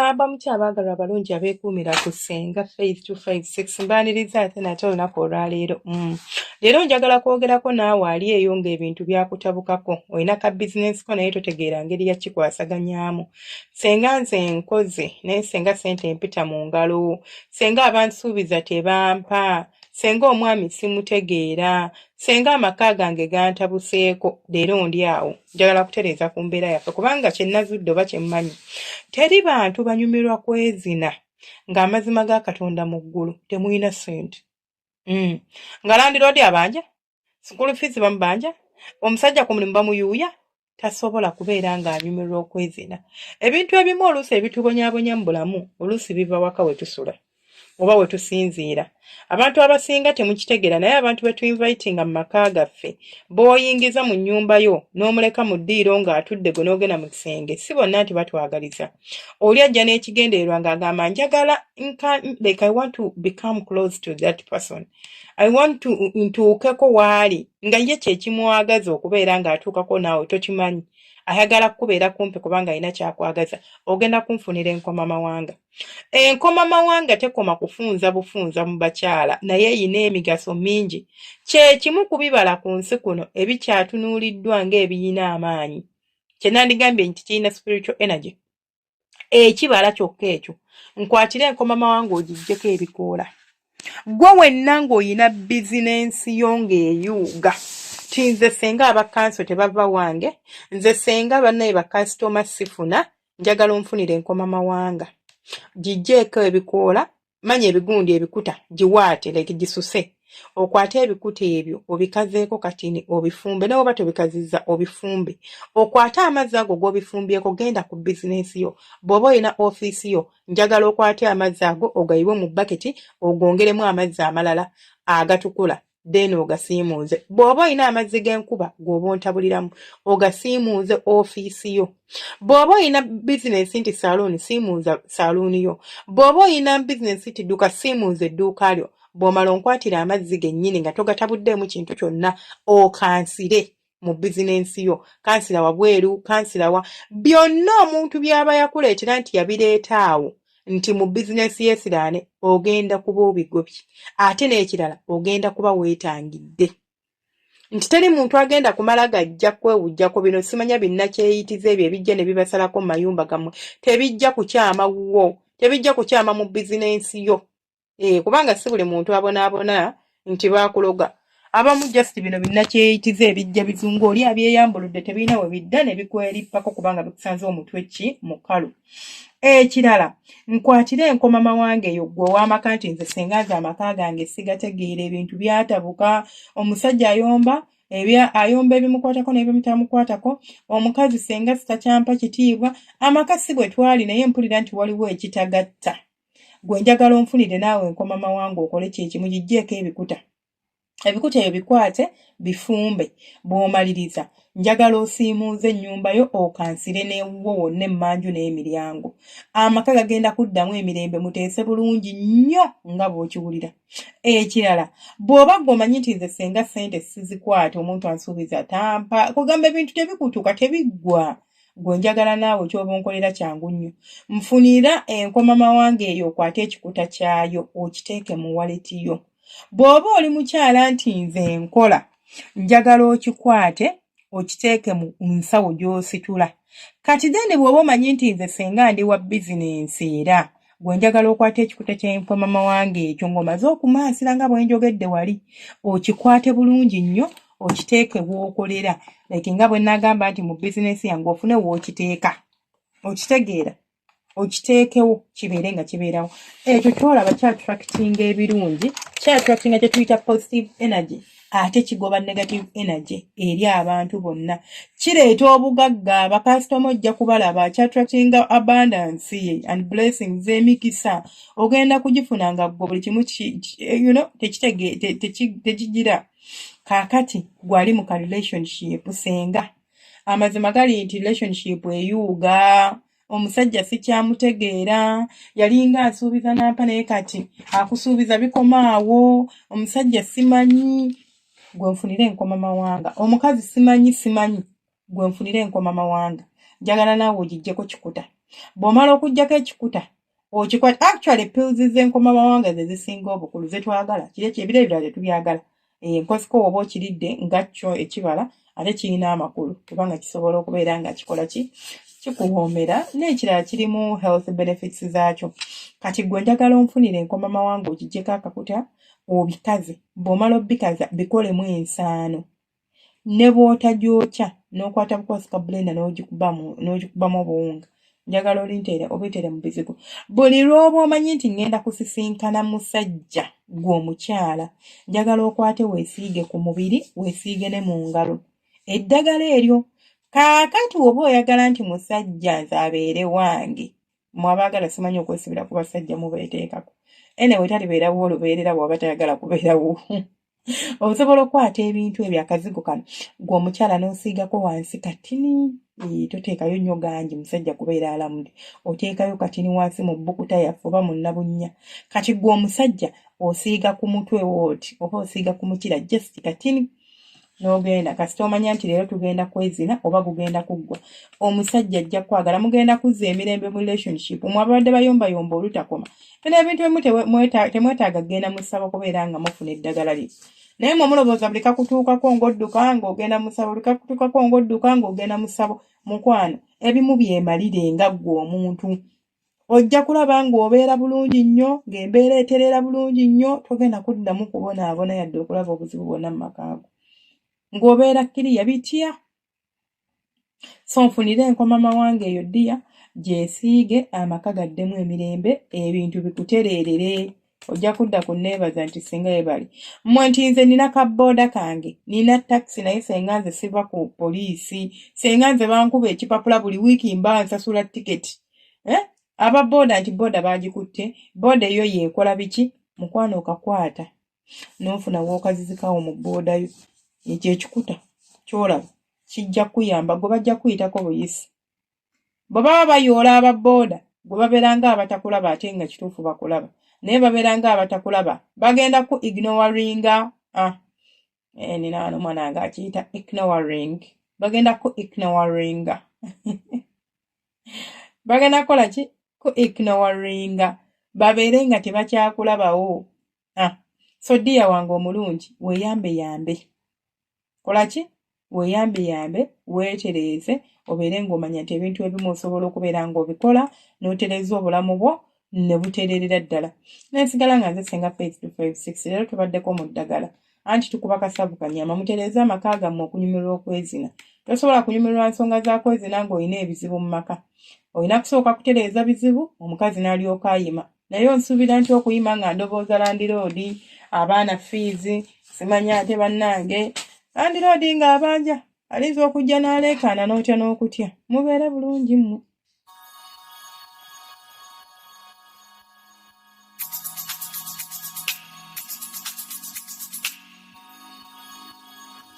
Mugamba mutya abaagalwa abalungi abeekuumira ku Ssenga Faith 256? Mbaaniriza ate nate olunaku olwaleero. Leero njagala kwogerako naawe ali eyo ng'ebintu byakutabukako, olina ka bizinensi ko naye totegeera ngeri ya kikwasaganyaamu. Ssenga nze nkoze naye ssenga ssente empita mu ngalo, ssenga abansuubiza tebampa, ssenga omwami simutegeera, ssenga amaka gange gantabuseeko. Leero ndi awo njagala kutereeza ku mbeera yaffe kubanga kye nazudde oba kye mmanyi, teri bantu banyumirwa kwezina ng'amazima ga Katonda mu ggulu temulina ssente. Nga landiroodi abanja, school fees bamubanja, omusajja ku mulimu bamuyuuya, tasobola kubeera ng'anyumirwa okwezina. Ebintu ebimu oluusi ebitubonyaabonya mu bulamu oluusi biva waka we tusula oba we tusinziira. Abantu abasinga temukitegeera, naye abantu be tuinvitinga mu maka gaffe, b'oyingiza mu nnyumba yo n'omuleka mu ddiiro ng'atudde gwe n'ogenda mu kisenge, si bonna nti batwagaliza. Oli ajja n'ekigendererwa ng'agamba, njagala, like, I want to become close to that person, I want to ntuukeko waali, nga ye kye kimwagaza okubeera ng'atuukako naawe tokimanyi. Ayagala kukubeera kumpi kubanga alina kyakwagaza. Ogenda kunfunira enkomamawanga. Enkomamawanga tekoma kufunza bufunza mu bakyala, naye eyina emigaso mingi. Kye kimu ku bibala ku nsi kuno ebikyatunuuliddwa ng'ebiyina amaanyi, kye nandigambye nti kirina spiritual energy. Ekibala kyokka ekyo, nkwatire enkomamawanga ogiggyeko ebikoola. Gwe wenna ng'oyina bizinensi yo ng'eyuuga ti nze senga abakanso tebava wange, nze senga bannaye bakasitoma sifuna, njagala onfunire enkomamawanga, giggyeeko ebikoola, manya ebigundi ebikuta, giwaate, like gisuse, okwate ebikuta ebyo obikazeeko katini, obifumbe, naye oba tobikazizza obifumbe, okwate amazzi ago g'obifumbyeko. Genda ku bizinensi yo, bw'oba olina ofiisi yo, njagala okwate amazzi ago ogayiwe mu baketi, ogongeremu amazzi amalala agatukula, then ogasiimuuze. Bw'oba olina amazzi g'enkuba g'oba ontabuliramu, ogasiimuuze ofiisi yo. Bw'oba olina bizinensi nti saluuni, siimuuza saluuni yo. Bw'oba olina bizinensi nti dduuka, siimuuza edduuka lyo. Bw'omala onkwatira amazzi gennyini nga togatabuddeemu kintu kyonna, okansire mu bizinensi yo, kansira wabweru, kansira wa byonna omuntu by'aba yakuleetera nti yabireeta awo nti mu bizinensi y'esiraane, ogenda kuba obigobye. Ate n'ekirala, ogenda kuba weetangidde nti teri muntu agenda kumala gajja kwewujjako bino simanya binnakyeyitiza ebyo ebijja ne bibasalako mu mayumba gammwe. Tebijja kukyama wuwo, tebijja kukyama mu bizinensi yo. Kubanga si buli muntu abonaabona nti baakuloga. Abamu just bino binnakyeyitiza ebijja bizungu, oli abyeyambuludde, tebirina we bidda ne bikwerippako kubanga bikusanze omutwe ki mukalu. Ekirala, nkwatire enkomamawanga eyo ggwe ow'amaka nti nze senga nze amaka gange sigategeera, ebintu byatabuka, omusajja ayomba ayomba ebimukwatako n'ebimutamukwatako, omukazi senga sitakyampa kitiibwa, amaka si bwe twali, naye mpulira nti waliwo ekitagatta. Gwe njagala onfunire naawe enkomamawanga, okole kyekimu, giggyeeko ebikuta. Ebikuta ebyo bikwate, bifumbe. Bw'omaliriza, njagala osiimuuze ennyumba yo, okansire n'ewuwo wonna emmanju n'emiryango. Amaka gagenda kuddamu emirembe, muteese bulungi nnyo nga bw'okiwulira. Ekirala, bw'oba gwe omanyi nti nze senga ssente sizikwata, omuntu ansuubiza tampa, kugamba ebintu tebikutuka, tebiggwa, gwe njagala naawe ky'oba onkolera kyangu nnyo. Nfunira enkomamawanga eyo, okwate ekikuta kyayo okiteeke mu wallet yo. Bw'oba oli mukyala nti nze nkola, njagala okikwate okiteeke mu nsawo gy'ositula. Kati then bw'oba omanyi nti nze senga ndi wa bizinensi, era gwe njagala okwate ekikuta ky'enkomamawanga ekyo ng'omaze okumansira nga bwe njogedde wali, okikwate bulungi nnyo, okiteeke w'okolera, like nga bwe nagamba nti mu bizinensi yange, ofune w'okiteeka, okitegeera, okiteekewo kibeere nga kibeerawo. Ekyo kyolaba kyattractinga ebirungi, kyattractinga kye tuyita positive energy, ate kigoba negative energy eri abantu bonna. Kireeta obugagga, abakasitoma ojja kubalaba, kyattractinga abundance and blessings, emikisa ogenda kugifuna nga gwe buli kimu tekigira. Kaakati gwali mu ka relationship, senga amazima gali nti relationship eyuuga, omusajja sikyamutegeera, yalinga asuubiza nampa, naye kati akusuubiza bikomaawo, omusajja simanyi, gwe nfunire enkomamawanga. Omukazi simanyi, simanyi, gwe nfunire enkomamawanga. Njagala naawe ogiggyeko kikuta. Bw'omala okuggyako ekikuta okikwata, actually pills z'enkomamawanga ze zisinga obukulu ze twagala, kiri ekyo ebiro ebirala tetubyagala. Enkosiko oba okiridde nga kyo ekibala ate kirina amakulu kubanga kisobola okubeera nga kikola ki, kikuwoomera, n'ekirala kirimu health benefits zaakyo. Kati gwe njagala onfunire enkomamawanga ogiggyeko akakuta obikaze, bw'omala obikaza bikolemu ensaano, ne bw'otagyokya n'okwata bukwasi ka blender n'ogikubamu obuwunga. Njagala olinteere obiteere mu bizigo buli lw'oba omanyi nti ŋŋenda kusisinkana musajja. Ggwe omukyala njagala okwate weesiige ku mubiri, weesiige ne mu ngalo eddagala eryo. Kaakati oba oyagala nti musajja nze abeere wange, mwe abaagala simanyi okwesibira ku basajja mubeeteekako. Anyway, talibeerawo olubeerera bw'aba tayagala kubeerawo. Osobola okukwata ebintu ebyo, akazigo kano, gwe omukyala n'osiigako wansi katini, toteekayo nnyo gangi musajja kubeera alamudde, oteekayo katini wansi mu bbukuta yaffe oba mu nabunnya. Kati gwe omusajja osiiga ku mutwe wooti oba osiiga ku mukira just katini n'ogenda. Kasita omanya nti leero tugenda kwezina oba gugenda kuggwa, omusajja ajja kwagala, mugenda kuzza emirembe mu relationship. Mwe ababadde bayombayomba olutakoma, bino ebintu ebimu temwetaaga kugenda mu ssabo kubeera nga mufuna eddagala lino. Naye mwe mulowooza buli kakutuukako ng'odduka ng'ogenda mu ssabo, buli kakutuukako ng'odduka ng'ogenda mu ssabo. Mukwano, ebimu byemalire nga ggwe omuntu, ojja kulaba ng'obeera bulungi nnyo, ng'embeera etereera bulungi nnyo, togenda kuddamu kubonaabona yadde okulaba obuzibu bwonna mu maka go, ng'obeera kkiriya bitya. So nfunire enkomamawanga eyo ddiya gyesiige, amaka gaddemu emirembe, ebintu bikutereerere. Ojja kudda ku neebaza nti singa yebali mmwe nti nze nina kabooda kange, nina takisi, naye senga nze siva ku poliisi, senga nze bankuba ekipapula buli wiiki mba nsasula tiketi, eh? Aba booda nti booda baagikutte, booda eyo yeekola biki? Mukwano, okakwata n'ofuna w'okazizikawo mu booda yo. Ekyo ekikuta ky'olaba kijja kuyamba gwe, bajja kuyitako buyisi bwe baba bayoola aba booda. Gwe babeera nga abatakulaba, ate nga kituufu bakulaba, naye babeera nga abatakulaba, bagenda ku ignoringa. Ah, nina wano omwana wange akiyita ignoring, bagenda ku ignoringa. Bagenda kukola ki? Ku ignoringa, babeere nga tebakyakulabawo. Ah, so dear wange omulungi, weeyambe yambe, kola ki, weeyambe yambe, weetereeze, obeere ng'omanya nti ebintu ebimu osobola okubeera ng'obikola n'otereeza obulamu bwo ne butereerera ddala. Nensigala nga nze Senga Faith 256. Leero tubaddeko mu ddagala, anti tukuba kasavu kanyama. Mutereeze amaka gammwe okunyumirwa okwezina. Tosobola kunyumirwa nsonga za kwezina ng'olina ebizibu mu maka. Olina kusooka kutereeza bizibu, omukazi n'alyoka ayima. Naye onsuubira nti okuyima nga ndobooza landiroodi, abaana fiizi, simanya ate bannange landiroodi ng'abanja alinza okujja n'aleekaana n'otya n'okutya. Mubeere bulungi mmwe.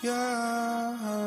Yeah.